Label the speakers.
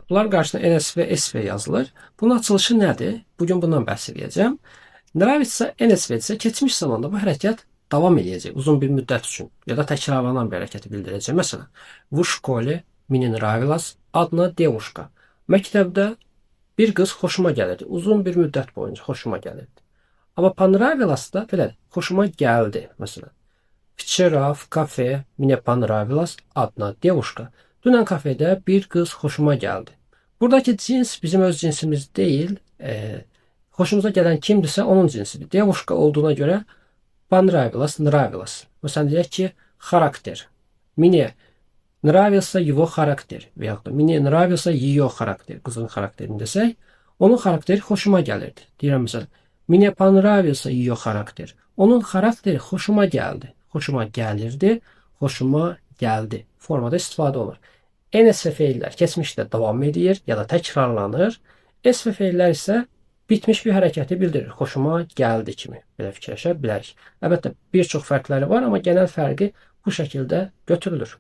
Speaker 1: Bunlar qarşısına NSV, SV yazılır. Bunun açılışı nədir? Bugün bundan bəhs edəcəm. Nravится NSV isə keçmiş zamanda bu hərəkət davam eləyəcək uzun bir müddət üçün ya da təkrarlanan bir hərəkəti bildirəcək. Məsələn, в школе мне нравилась одна девушка. Məktəbdə bir qız xoşuma gəlirdi. Uzun bir müddət boyunca xoşuma gəlirdi. Amma понравилось da belədir. Xoşuma gəldi məsələn. Вчера в кафе мне понравилась одна девушка. Dünən kafedə bir qız xoşuma gəldi. Buradakı cins bizim öz cinsimiz deyil, xoşumuza gələn kimdirsə onun cinsidir. Девушка olduğuna görə понравилось, нравилось. Məsələn deyək ki, характер. Мне нравился его характер və yaxud da мне нравился ее характер. Qızın xarakterini desək, onun xarakteri xoşuma gəlirdi. Deyirəm məsələn, мне понравился ее характер. Onun xarakteri xoşuma gəldi. Xoşuma gəlirdi, xoşuma gəldi formada istifadə olunur. NSV feillər keçmişdə davam edir ya da təkrarlanır. SV feillər isə bitmiş bir hərəkəti bildirir. Xoşuma gəldi kimi belə fikirləşə bilərik. Əlbəttə bir çox fərqləri var, amma genel fərqi bu şəkildə götürülür.